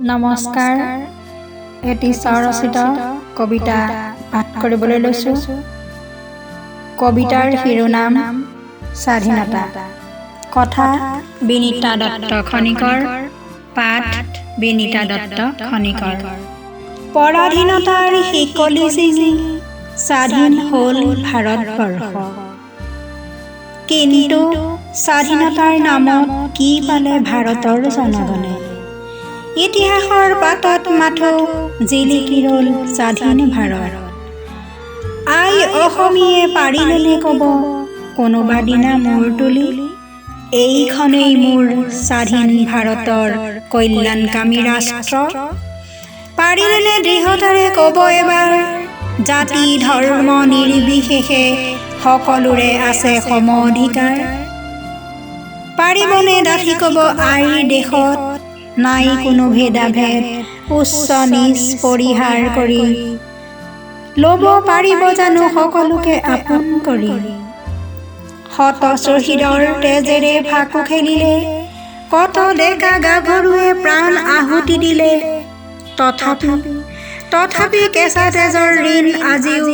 নমস্কাৰ। এটি স্বৰচিত কবিতা পাঠ কৰিবলৈ লৈছোঁ। কবিতাৰ শিৰোনাম স্বাধীনতা। কথা বিনীতা দত্ত খনিকৰ। পাঠ বিনীতা দত্ত খনিকৰ। পৰাধীনতাৰ শিকলি ছিঙি স্বাধীন হ'ল ভাৰতবৰ্ষ। কিন্তু স্বাধীনতাৰ নামত কি পালে ভাৰতৰ জনগণে? ইতিহাসৰ পাতত মাথো জিলিকি ৰ'ল স্বাধীন ভাৰত। আই অসমীয়ে পাৰিলেনে ক'ব কোনোবা দিনা মূৰ তুলি, এইখনেই মোৰ স্বাধীন ভাৰতৰ কল্যাণকামী ৰাষ্ট্ৰ? পাৰিলেনে দৃঢ়তাৰে ক'ব এবাৰ, জাতি ধৰ্ম নিৰ্বিশেষে সকলোৰে আছে সম অধিকাৰ? পাৰিবনে ডাঠি ক'ব, আইৰ দেশত নাই কোনো ভেদাভেদ, উচ্চ নীচ পৰিহাৰ কৰি ল'ব পাৰিব জানো সকলোকে আপোন কৰি? শত শ্বহীদৰ তেজেৰে ফাকু খেলিলে, কত ডেকা গাভৰুৱে প্ৰাণ আহুতি দিলে, তথাপি কেঁচা তেজৰ ঋণ আজিও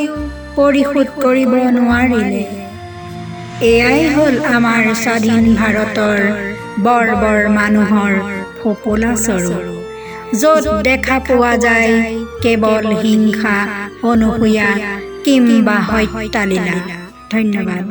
পৰিশোধ কৰিব নোৱাৰিলে। এয়াই হ'ল আমাৰ স্বাধীন ভাৰতৰ বৰ্বৰ মানুহৰ ফোপোলা স্বৰূপ, য'ত দেখা পোৱা যায় কেৱল হিংসা, অনুসূয়া কিম্বা হত্যালীলা। ধন্যবাদ।